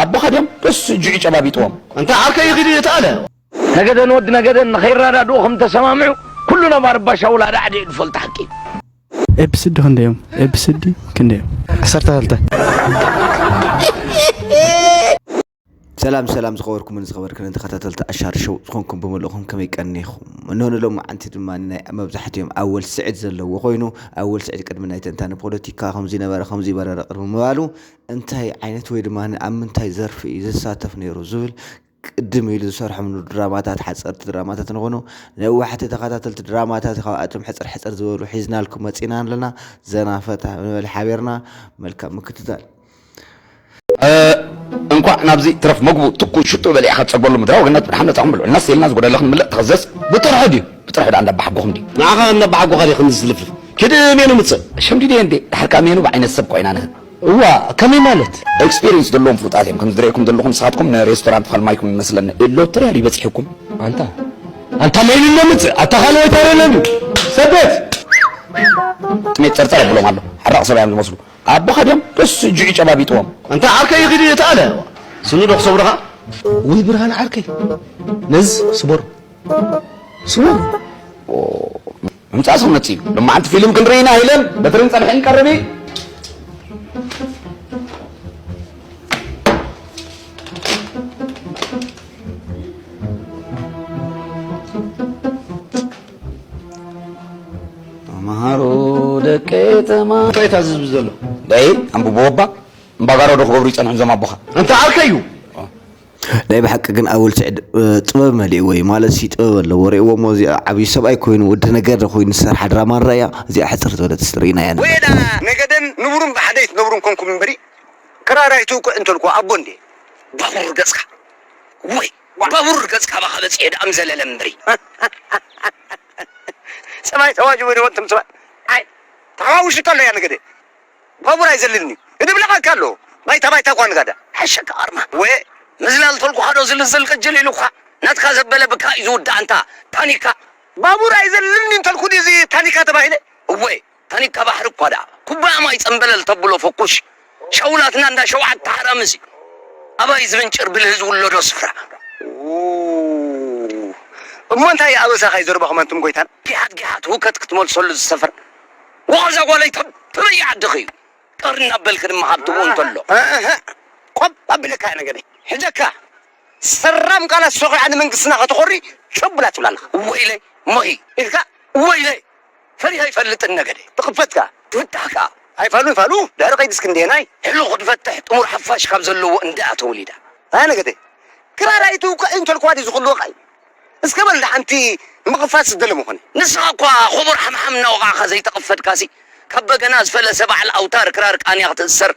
ኣቦኻ ድዮም ደስ እጅዑ ጨባቢጥዎም። እንተ ዓርከይ ይኺድ ተኣለ። ነገደን ወዲ ነገደን ንኸይረዳድኡ ከም ተሰማምዑ ኩሉ ነባር ባሻ ውላድ ዓዲ እዩ ዝፈልጦ ሓቂ። ኤብስዲ ክንደዮም? ኤብስዲ ክንደዮም? ዓሰርተ ክልተ። ሰላም ሰላም ዝኸበርኩምን ዝኸበርክንን ተኸታተልቲ ኣሻር ሸው ዝኾንኩም ብምልእኹም ከመይ ቀኒኹም? እንሆ ንሎሚ ዓንቲ ድማ ናይ መብዛሕትኦም ኣወል ስዕድ ዘለዎ ኮይኑ ኣወል ስዕድ ቅድሚ ናይ ትንታነ ፖለቲካ ከምዚ ነበረ ከምዚ በረረ ቅድሚ ምባሉ እንታይ ዓይነት ወይ ድማ ኣብ ምንታይ ዘርፊ እዩ ዝሳተፍ ነይሩ ዝብል ቅድም ኢሉ ዝሰርሖም ድራማታት ሓፀርቲ ድራማታት ንኾኑ ነዋሕቲ ተኸታተልቲ ድራማታት ካብኣቶም ሕፅር ሕፅር ዝበሉ ሒዝናልኩም መፂና ኣለና። ዘና ፈታ ንበል ሓቢርና። መልካም ምክትታል። እንኳዕ ናብዚ ትረፍ መግቡ ትኩ ሽጡ በሊዕካ ትፀግበሉ ምድራዊ ገነት ብድሓን መፃኹም ብልዑ እናስ ኢልና ዝጎደለ ክንምልእ ትኸዘስ ብጥርሑ ድዩ ብጥርሑ ዳ እንዳባሓጎኹም ድዩ ንዓኻ እንዳባሓጎኻ ድዩ ከምዚ ዝልፍልፍ ኪድ ሜኑ ምፅእ ሸምዲድ እየ እንዴ ድሓርካ ሜኑ ብዓይነት ሰብ ኮይና ንህብ እዋ ከመይ ማለት ኤክስፒሪንስ ዘለዎም ፍሉጣት እዮም ከም ዝድረየኩም ዘለኹም ንስኻትኩም ንሬስቶራንት ፋልማይኩም ይመስለኒ ሎተሪ ኣሉ ይበፅሕኩም ኣንታ ኣንታ ሜኑ ነምፅእ ኣታ ካልኦት ኣይረለሉ ሰበት ጥሜት ፀርፀር ኣብሎም ኣሎ ሓራቕ ሰብ እዮም ዝመስሉ ኣቦኻ ድዮም ደስ እጅዑ ጨባቢጥዎም እንተ ዓርከይ ይኺድ ተኣለ ስኑ ዶ ክሰብርኻ ወይ ብርሃን ዓርከይ ነዚ ስበሩ ስበሩ ምምፃእ ሰውነት እዩ ሎማዓንቲ ፊልም ክንርኢ ኢና ኢለን በትርን ፀንሐን ቀርቢ ተምሃሩ ደቂ ተማ እንታይ ታዝብ ዘሎ ደይ ኣንብቦ ወባ እምባጋሮ ዶ ክገብሩ ይፀንሑ እዞም ኣቦኻ እንተ ዓርከይ እዩ ናይ ብሓቂ ግን ኣወል ስዕድ ጥበብ መሊእዎ እዩ ማለት ሲ ጥበብ ኣለዎ ርእዎ እሞ እዚ ዓብዪ ሰብኣይ ኮይኑ ወዲ ነገር ኮይኑ ዝሰርሓ ድራማ ንረእያ እዚኣ ሕፅር ዝበለት ርኢናያ ወይዳ ነገደን ንቡሩን ብሓደ ይትነብሩን ኮንኩም እምበሪ ክራራይ ትውቅዕ እንተልኩ ኣቦ እንዴ ባቡር ገፅካ ወይ ባቡር ገፅካ ባኻ በፂሐ ደኣም ዘለለ እምበሪ ሰማይ ተዋጅቡ ንወንትም ሰማይ ኣይ ተሓዋውሽካ ኣሎ ያ ነገደ ባቡር ኣይዘልልን እዩ እድብለቐካ ኣሎ ባይታ ባይታ እኳ ንጋዳ ሓሸካ ኣርማ ወ መዝላል ተልኩኻ ዶ ዝልዝል ቅጅል ኢሉኻ ናትካ ዘበለ ብካ እዩ ዝውዳእ ኣንታ ታኒካ ባቡር ኣይዘልልን እዩ እንተልኩ ድዩ እዚ ታኒካ ተባሂለ እወ ታኒካ ባሕሪ እኳ ደኣ ኩባያ ማይ ጸምበለል ተብሎ ፈኩሽ ሸውላትና እንዳ ሸውዓተ ሓራምዝ እዩ ኣባይ ዝምንጭር ብልህ ዝውለዶ ስፍራ እሞ እንታይ ኣበሳኻ ይዘርባኹም ኣንቱም ጎይታን ጊሓት ጊሓት ሁከት ክትመልሰሉ ዝሰፈር ዋዛ ጓለይ ተበይ ዓድኺ እዩ ቀር እናበልክ ድማ ሃብትኡ እንተሎ ቆብ ኣቢለካ ነገደ ሕጀካ ሰራም ቃላት ሶኺዓ ንመንግስትና ከተኾሪ ሸብላ ትብላ ኣለኻ ወይለይ ሞሂ ኢልካ ወይለይ ፈሪሃ ይፈልጥን ነገደ ትኽፈትካ ትፍታሕካ ኣይፋሉ ይፋሉ ዳር ቀይድስክ እንዴናይ ሕሉ ክትፈትሕ ጥሙር ሓፋሽ ካብ ዘለዎ እንድኣ ተወሊዳ ኣነገደ ክራር ኣይትውቅዕ እንተልኳ ድዩ ዝኽልወካ እዩ እስከ በል ሓንቲ ምቕፋት ዝደለ ምኾነ ንስኻ እኳ ኹቡር ሓምሓም እናወቓዕኻ ዘይተቐፈድካሲ ካብ በገና ዝፈለሰ በዓል ኣውታር ክራር ቃንያ ክትእሰር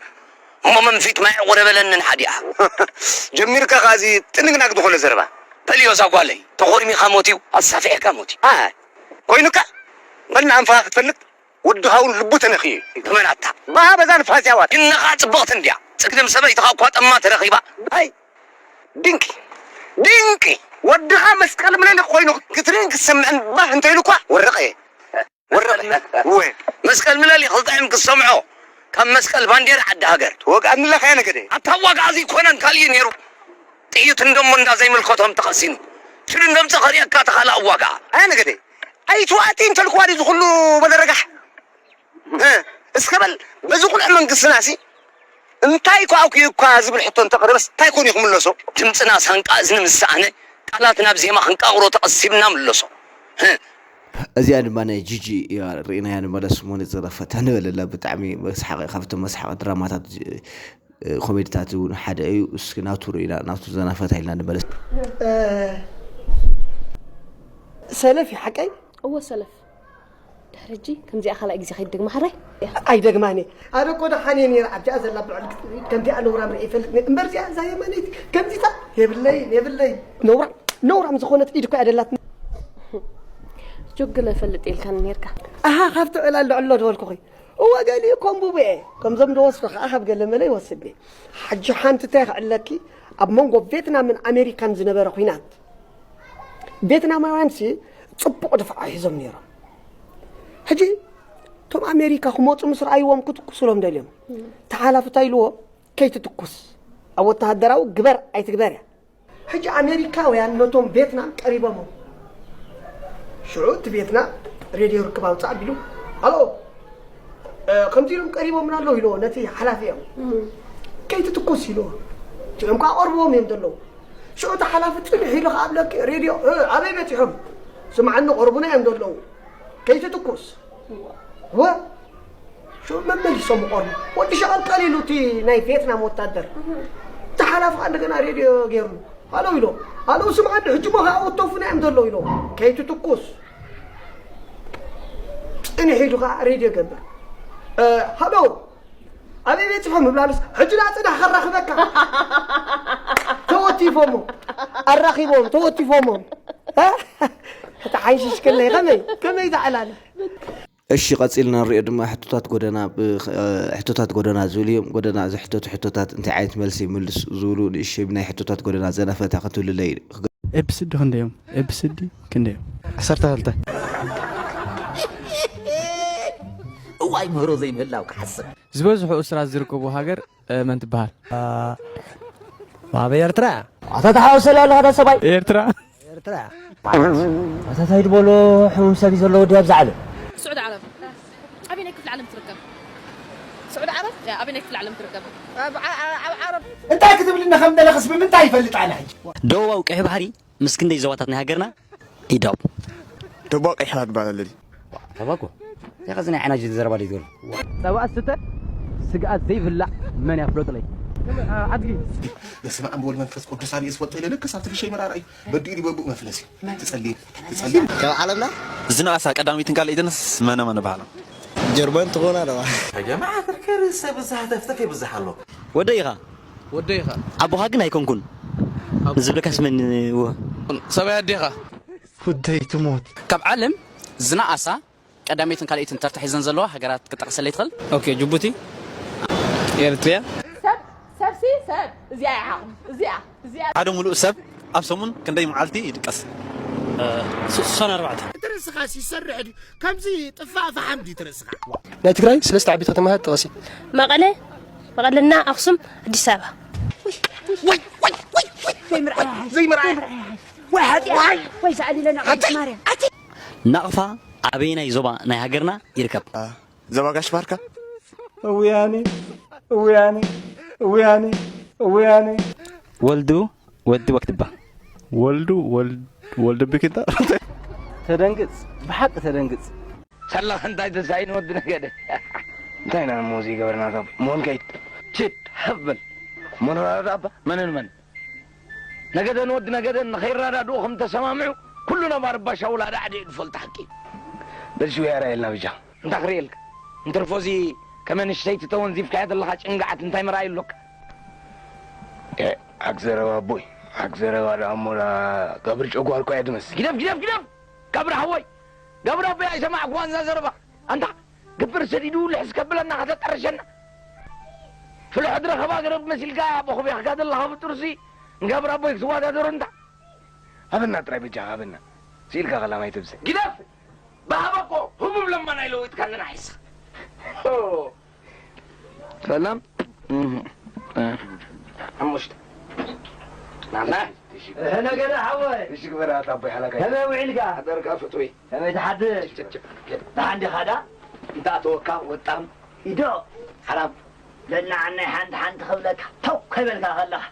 እሞ መንፊት ማይ ዕቑረ በለንን ሓዲኣ ጀሚርካ ከዚ ጥንግናግ ዝኾነ ዘረባ በልዮ እዛ ጓለይ ተኾርሚኻ ሞትዩ ኣሳፊሕካ ሞትዩ ኮይኑካ በልና ኣንፋኻ ክትፈልጥ ወዲ ሃውን ልቡ ተነኽዩ እዩ። ተመናታ። ባሃ በዛ ንፋስ ያዋት። ኢነኻ ጽብቕቲ እንድያ። ጽግድም ሰበይትኻ እኳ ጠማ ተረኺባ። ኣይ ድንቂ ድንቂ ወድኻ መስቀል ምለሊ ኮይኑ ክትርእን ክትሰምዕን ባህ እንተኢሉ እኳ ወረቐ እየ። ወረቐ እወ መስቀል ምለሊ ክልተ እዮም ክሰምዖ ካብ መስቀል ባንዴራ ዓዲ ሃገር። ትወግኣኒ ኣለኻ እያ ነገደ። ኣታ ዋግኣ ዘይኮነን ካልእ እዩ ነይሩ። ጥይት እንደሞ እንዳ ዘይምልከቶም ተቐሲኑ። ሽዱ እንደምጽእ ከርእየካ ተኻልኣ ዋግኣ። ኣያ ነገደ። ኣይትዋእቲ እንተልክዋ ድዩ ዝኹሉ በደረጋሕ እስከ በል በዚ ቁልዕ መንግስትና ሲ እንታይ ኮ ኣውኪዩ እኳ ዝብል ሕቶ እንተቕረበስ እንታይ ኮን እዩ ክምለሶ ድምፅና ሳንቃ እዝኒ ምስ ሰኣነ ቃላት ናብ ዜማ ክንቃቕሮ ተቐሲብና ምለሶ እዚኣ ድማ ናይ ጂጂ እያ ርኢናያ ንመለስ ሞነ ዝረፈታ ንበለላ ብጣዕሚ መስሓቂ ካብቶም መስሓቂ ድራማታት ኮሜድታት እውን ሓደ እዩ። እስኪ ናቱ ርኢና ናቱ ዘናፈታ ኢልና ንመለስ። ሰለፍ እዩ ሓቀይ? እወ ሰለፍ። ድሕሪ ሕጂ ከምዚኣ ካልኣይ ግዜ ከይትደግማ ሕራይ። ኣይደግማን እየ። ኣነ እኮ ደሓን እየ ነይረ ኣብዚኣ ዘላ ብዕል ከምዚኣ ነውራም ርኤ ይፈልጥ ነይረ። እምበር እዚኣ እዛ የማነይቲ ከምዚታ የብለይን የብለይን። ነውራም ነውራም ዝኾነት ኢድ እኮ እያ ደላትኒ። ጆግለ እፈልጥ ኢልካኒ ነይርካ። ኣሃ ካብቲ ዕላል ልዕሎ ዝበልኩኺ። እወ ገሊኡ ኮምቡቡ እየ ከምዞም ዝወስዱ ከዓ ካብ ገለ መለ ይወስድ እየ ሓጂ ሓንቲ እንታይ ክዕለኪ ኣብ መንጎ ቬትናምን ኣሜሪካን ዝነበረ ኲናት ቬትናማውያን ሲ ፅቡቕ ድፍዓ ሒዞም ነይሮም ሕጂ እቶም ኣሜሪካ ክመፁ ምስ ረኣይዎም ክትኩስሎም ደልዮም ተሓላፍታ ኢልዎ ከይትትኩስ ኣብ ወተሃደራዊ ግበር ኣይትግበር እያ። ሕጂ ኣሜሪካውያን ነቶም ቬትናም ቀሪቦሞ። ሽዑ እቲ ቬትናም ሬድዮ ርክብ ኣውፅእ ኣቢሉ፣ ኣሎ፣ እ፣ ከምዚ ኢሎም ቀሪቦምና ኣለዉ ኢልዎ ነቲ ሓላፊኦም። ከይትትኩስ ኢልዎ። እቲኦም ከዓ ቀርብዎም እዮም ዘለዉ። ሽዑ እቲ ሓላፊ ፅንሕ ኢሉ ከዓ ኣብ ለቂ ሬድዮ፣ እ፣ ኣበይ በፂሖም? ስምዓኒ፣ ቀርቡና እዮም ዘለዉ። ከይትትኩስ። ወ ሽዑ መመሊሶም ቆርቡ። ወዲ ሸቐል ቀሊሉ እቲ ናይ ቬትናም ወታደር። እቲ ሓላፊ ከዓ እንደገና ሬድዮ ገይርሉ። ሃሎ ኢሎ። ሃሎ ስምዓኒ፣ ሕጂ ሞ ከዓ ወተፉና እዮም ዘለዉ ኢሎ። ከይትትኩስ። ፅንሕ ኢሉ ከዓ ሬድዮ ገብር። እ፣ ሃሎ፣ ኣበይ በፂሖም ይብላሉስ፣ ሕጂ ዳ ፅናሕ ከራኽበካ። ተወቲፎሞ። ኣራኺቦም፣ ተወቲፎሞም። እ? እቲ ሓንሽሽ ከለይ ከመይ፣ ከመይ ተዕላለ? እሺ፣ ቀጺልና ንሪኦ ድማ ሕቶታት ጎደና ብ-፣ እ፣ ሕቶታት ጎደና ዝብሉ እዮም። ጎደና ዝሕተቱ ሕቶታት እንታይ ዓይነት መልሲ ይምልስ ዝብሉ ንእሽተይ ብናይ ሕቶታት ጎደና ዘና ፈታ ክትብሉለይ ክገ- ኤብስዲ ክንደዮም? ኤብስዲ ክንደዮም? ዓሰርተ ክልተ። እዋይ ምህሮ ዘይምህላው ክሓስብ። ዝበዝሑ እስራት ዝርከቡ ሃገር፣ እ፣ መን ትበሃል? ኣብ ኤርትራ። ኣታ ተሓወሰላ ኣለኻ ዳ ሰብኣይ? ኤርትራ። ኤርትራ። ኣታ እንታይ ዝበሎ ሕሙም ሰብ እዩ ዘሎ ወዲ ኣብዛ ዓለም? ስዑዲ ዓረብ። ኣበየናይ ክፍለ ዓለም ትርከብ? ስዑዲ ዓረብ? ያ፣ ኣበየናይ ክፍለ ዓለም ትርከብ? ኣብ ዓ-፣ ዓ-፣ ኣብ ዓረብ። እንታይ ክትብልና ከም ደለኽስ ብምንታይ ይፈልጥ ኣነ ሕጂ? ደቡባዊ ቀይሕ ባሕሪ ምስ ክንደይ ዞባታት ናይ ሃገርና ይዳወብ? ደቡባዊ ቀይሕ ባሕሪ ትበሃል ኣለዲ። ተባኮ። ያኸ እዚ ናይ ዓናጅ ዘረባ ደይ ትብል። ጸባ ስተ ስግኣት ዘይብላዕ መን ያፍለጥለይ? ኣድጊ። በስመ ኣብ ወወልድ ወመንፈስ ቅዱስ ኣነ ዝፈልጦ ኢለ ልክስ ኣብቲ ፍሸይ መራራ እዩ። በዲኡ ዲበ ብኡ መፍለስ እዩ። ትጸልይ፣ ትጸልይ። ካብ ዓለምና ዝነኣሳ ቀዳመይትን ካልኣይትንስ መነ መን በሃሎም? ጀርመን ትኾና ደዋ። ያ ጀማዓ ክርክር ሰብ ብዝሃ ተፍተፍ ይብዝሕ ኣሎ። ወደይ ኢኻ? ወደይ ኢኻ? ኣቦኻ ግን ኣይኮንኩን። ኣቦ- ንዝብለካስ መን እወ? ሰብኣይ ኣዴኻ? ወደይ ትሞት። ካብ ዓለም ዝነኣሳ ቀዳመይትን ካልኣይትን ተርታ ሒዘን ዘለዋ ሃገራት ክጠቕሰለይ ትኽእል? ኦኬ፣ ጅቡቲ፣ ኤርትሪያ። ሰብ፣ ሰብሲ ሰብ፣ እዚኣ ኢኻ፣ እዚኣ፣ እዚኣ። ሓደ ሙሉእ ሰብ ኣብ ሰሙን ክንደይ መዓልቲ ይድቀስ? እ፣ ስ-፣ ስሳን ኣርባዕተ። እቲ ርእስኻስ ይሰርሕ ድዩ? ከምዚ ጥፋእ ፈሓም ድዩ እቲ ርእስኻ? ናይ ትግራይ ሰለስተ ዓበይቲ ከተማታት ጥቐሲ። መቐለ፣ መቐለና ኣኽሱም፣ ኣዲስ ኣበባ። ወይ፣ ወይ፣ ወይ፣ ወይ፣ ወይ፣ ዘይምርኣይ፣ ዘይምርኣይ። ወይ ሓጢኣት፣ ወይ ሰኣሊለና ቅድስት ማርያም። ናቕፋ ኣበየናይ ዞባ ናይ ሃገርና ይርከብ? ዞባ ጋሽ ባርካ። እውያኔ፣ እውያኔ፣ እውያኔ፣ እውያኔ። ወልዱ ወዲ ወክድባ። ወልዱ ወልድ-፣ ወልድ ብኪታ። ተደንግጽ፣ ብሓቂ ተደንግጽ። ሰላኽ እንታይ ተሳኢኑ ወዲ ነገደ? እንታይ ኢና እሞ ዘይገበርና ካብ መሆን ከይድ። ችድ፣ ሃፍ በል። መኖራዳ ኣባ፣ መንን መን? ነገደን ወዲ ነገደን ንኸይረዳድኡ ከም ተሰማምዑ፣ ኩሉ ነባር ባሻ ውላድ ዓዲ እዩ ዝፈልጦ ሓቂ። በል ሽው ያራየልና ብጃ። እንታይ ክርእየልካ? እንትርፎ እዚ ከመ ንእሽተይቲ ተወንዚፍካያ ዘለኻ ጭንጋዓት እንታይ መርኣይ ኣሎካ? ኤ፣ ሓቂ ዘረባ ኣቦይ፣ ሓቂ ዘረባ ደኣ እሞ ዳ ገብሪ ጨጓር እኮ እያ ትመስል። ግደፍ፣ ግደፍ፣ ግደፍ! ገብሪ ሓወይ፣ ገብሪ ኣቦይ ኣይሰማዕኩዋን እዛ ዘረባ። ኣንታ ግብር ሰዲዱ ልሕስ ከብለና ከተጠርሸና። ፍልሖ ድረኸባ ገረብ መሲልካ በኹቢኽካ ዘለኻ ብጥርሲ ንገብር ኣቦይ ክትወዳደሮ እንታ። ሃበና ጥራይ በጃኻ ሃበና። ስኢልካ ከላ ማይ ትብስዕ። ግደፍ! ብሃባ እኮ ህቡብ ለማናይ ለዊጥካኒ ንዓይስ። ኦ። ሰላም። እህ። እ። ሓሙሽተ። ናና። እህ፣ ነገደ ሓወይ። እሺ፣ ግበራ፣ ኣቦይ ሓላጋይ። ከመይ ውዒልካ? ኣደርካ ፍጡይ። ከመይ ትሓድር? ጭብ፣ ጭብ፣ ጭብ። ደሓን ዲኻ ዳ? እንተ ኣተወካ ወጣም። ኢዶ። ሓራም። ለናዓናይ ሓንቲ ሓንቲ ክብለካ፣ ተው ከይበልካ ከለኻ።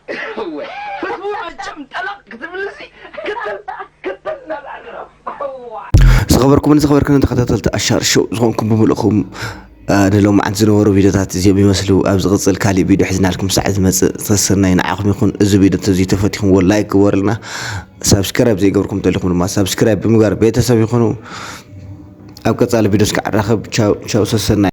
እወ። ህዝቡ መቸም ጠለቕ ክትብልሲ፣ ክትል፣ ክትል እናበለ። ዝኸበርኩምን ዝኸበርክንን ተኸታተልቲ ኣሻር ሾው ዝኾንኩም ብምልእኹም፣ አ፣ ንሎማዓንቲ ዝነበሩ ቪዲዮታት እዚኦም ይመስሉ። ኣብ ዝቕጽል ካሊእ ቪዲዮ ሒዝናልኩም ሳዕ ዝመጽእ ተሰናይ ንዓኹም ይኹን። እዚ ቪዲዮ እንተዘይተፈቲኹምዎ ላይክ ግበሩልና። ሳብስክራይብ ዘይገበርኩም እንተሊኹም ድማ ሳብስክራይብ ብምግባር ቤተሰብ ይኹኑ። ኣብ ቀጻሊ ቪዲዮ እስካዕ ንራኸብ። ቻው፣ ቻው፣ ሰሰናይ።